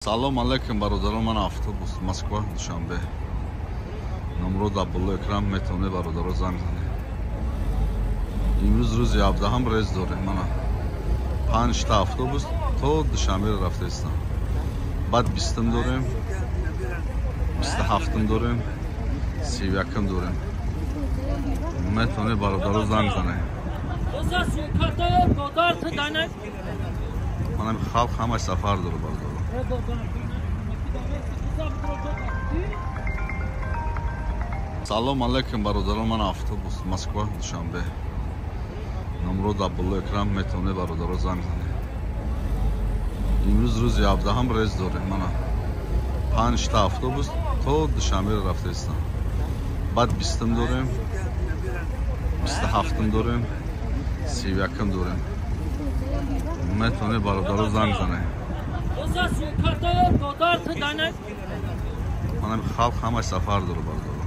Салом алейкум, бародарон. Ман автобус Москва Душанбе, номро дар боло экран, метавонед, бародаро, занг занед. Имрӯз рӯзи 17-ҳам рейс дорем. Мана панҷта автобус то Душанбе рафта истам. Баъд 20-ум дорем, 27-ум дорем, 31-ум дорем. Метавонед, бародаро, занг занед. Манам халқ ҳамаш сафар дору, бародаро. Салом алейкум, бародарон. Ман автобус Москва Душанбе, номро дар боло экран, метавонед, бародаро, занг занед. Имрӯз рӯзи 17-ҳам рейс дорем. Мана панҷта автобус то Душанбе рафта истам. Баъд 20-ум дорем, 27-ум дорем, 31-ум дорем. Метавонед, бародаро, занг занед. Манам халқ ҳамаш сафар дору, бародаро.